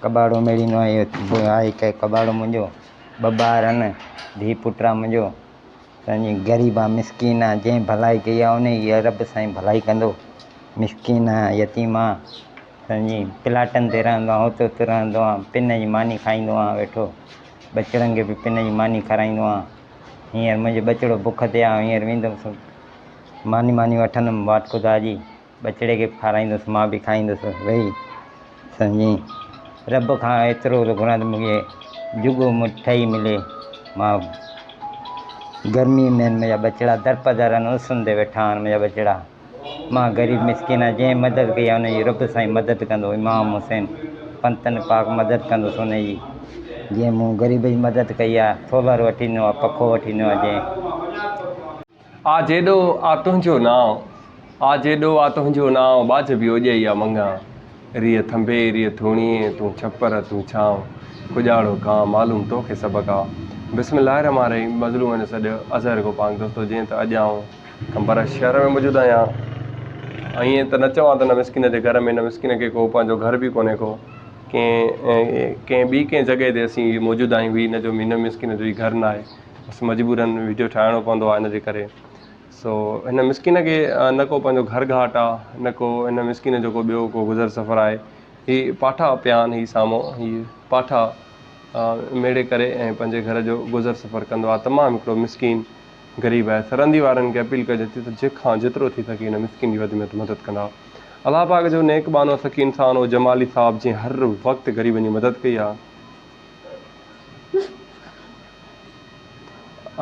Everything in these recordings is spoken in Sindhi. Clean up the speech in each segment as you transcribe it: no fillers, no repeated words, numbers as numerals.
ڪٻاڙو ميڙيندو آهيان. اهو آهي ڪٻاڙو منهنجو. ٻه ٻار آهن، ڌيء پٽ آهي منهنجو. سائين غريب آ مسڪين آ جنهن ڀلائي ڪئي آ انهي جي رب سائين ڀلائي ڪندو مسڪين آ يتيم آ سائين پلاٽن تي رهندو آ هت هت رهندو آ پن جي ماني کائيندو آ ويٺو ٻچڙن کي به پن جي ماني کارائيندو آ هينئر منهنجو ٻچڙو بک تي آ هينئر ويندس ماني ماني وٺندم واٽ خدا جي. ٻچڙي کي به کارائيندس مان به کائيندس ويهي سمجهين رب کان ايترو ٿو گهران ته مونکي جهڳو ٺهي ملي مان گرمي ۾ منهنجا ٻچڙا درپدر آهن اسن تي ويٺا آهن منهنجا ٻچڙا مان غريب مسڪين آهيان جنهن مدد ڪئي آهي ان جي رب سائين مدد ڪندو امام حسين پنتن پاڪ مدد ڪندس ان جي جنهن مون غريب جي مدد ڪئي آهي سولر وٺي ڏنو آهي پکو وٺي ڏنو آهي جنهن. آ جيڏو آ تنهنجو نانء، آ جيڏو آ تنهنجو نانء، ٻاجهه به اوڄي آ منگان. ريء ٿنڀي، ريء ٿوڻيء، تون ڇپر، تون ڇانء، ڪڄاڙو ڪان، معلوم توکي سبق آ. بسم الله الرحمٰن الرحيم مظلومن جو سڏ، اظهر گوپانگ دوستو جيئن ته اڄ آئون قمبر شهر ۾ موجود آهيان ائين ته نه چوان ته نه مسڪين جي گهر ۾ نه مسڪين کي ڪو پنهنجو گهر به ڪونهي ڪو ڪنهن ڪنهن ٻي ڪنهن جڳهه تي اسين موجود آهيون هي هن جو هن مسڪين جو هي گهر ناهي. بس مجبورن ويڊيو ٺاهڻو پوندو آهي ان جي ڪري سو هن مسڪين کي نه ڪو پنهنجو گهر گهاٽ آ نه ڪو هن مسڪين جو ڪو ٻيو ڪو گذر سفر آهي هي پاٺا پيا آهن هي سامهون هي پاٺا ميڙي ڪري ۽ پنهنجي گهر جو گذر سفر ڪندو آهي تمام هڪڙو مسڪين غريب آهي سرندي وارن کي اپيل ڪجي ٿي ته جيکان جيترو ٿي سگهي هن مسڪين جي وڌ ۾ وڌ مدد ڪندا الله پاڪ جو نيڪ ٻانهو سخي انسان هو جمالي صاحب جنهن هر وقت غريبن جي مدد ڪئي آهي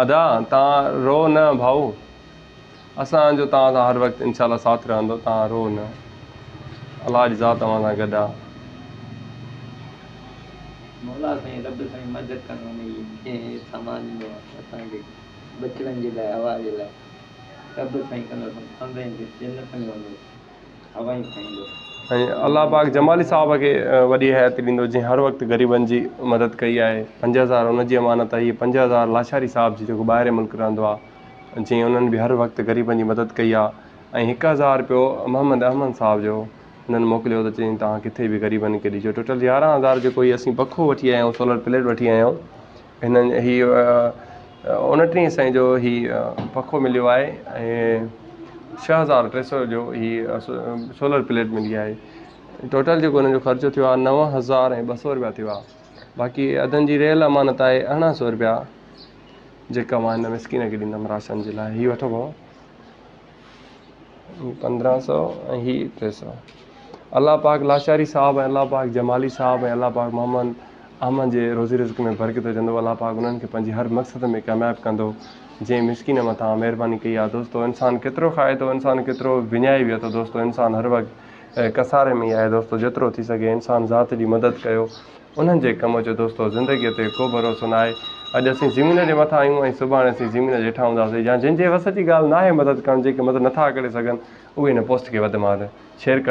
ادا تان رو نه ڀائو اسان جو توهان سان هر وقت انشاء الله ساٿ رهندو توهان رو نه الله جي ذات اوهان سان گڏ آ. مولا سائين رب سائين مدد ڪندو انهي جي جنهن سامان ڏنو آ اسان کي ٻچڙن جي لاء هوا جي لاء رب سائين ڪندو سندين جنت ۾ وڃو. هوائي کائيندو. ۽ الله پاڪ جمالي صاحب کي وڏي حياتي ڏيندو جنهن هر وقت غريبن جي مدد ڪئي آهي 5000 ان جي امانت آهي هي 5000 لاشاري صاحب جي جيڪو ٻاهرين ملڪ رهندو آهي جنهن انهن به هر وقت غريبن جي مدد ڪئي آهي ۽ 1000 رپيو محمد احمد صاحب جو انهن موڪليو ته چيائين توهان ڪٿي به غريبن کي ڏجو ٽوٽل 11000 جيڪو هي اسين پکو وٺي آيا آهيون سولر پليٽ وٺي آيا آهيون هنن هي اڻٽيهين سئين جو هي پکو مليو آهي ۽ 6300 جو هي سولر پليٽ ملي آهي ٽوٽل جيڪو هن جو خرچو ٿيو آهي 9200 روپيا ٿيو آهي باقي ادن جي رهيل امانت آهي 1800 روپيا جيڪا مان هن مسڪين کي ڏيندم راشن جي لاء هي وٺو بابا 1500 ۽ هي 300 الله پاڪ لاشاري صاحب ۽ الله پاڪ جمالي صاحب ۽ الله پاڪ محمد احمد جي روزي رزق ۾ برڪت وجهندو الله پاڪ انهن کي پنهنجي هر مقصد ۾ ڪامياب ڪندو جنهن مسڪين مٿان مهرباني ڪئي آهي دوستو انسان ڪيترو کائي ٿو انسان ڪيترو وڃائي ويهي ٿو دوستو انسان هر وقت ڪساري ۾ ئي آهي دوستو جيترو ٿي سگهي انسان ذات جي مدد ڪيو انهن جي ڪم جو دوستو زندگيء تي ڪو ڀروسو ناهي. اڄ اسين زمين جي مٿان آهيون ۽ سڀاڻي اسين زمين جي هيٺان هونداسين يا جن جي وس جي ڳالهه ناهي مدد ڪرڻ جيڪي مدد نٿا ڪري سگهن اهي هن پوسٽ کي وڌ مان وڌ شيئر ڪريو.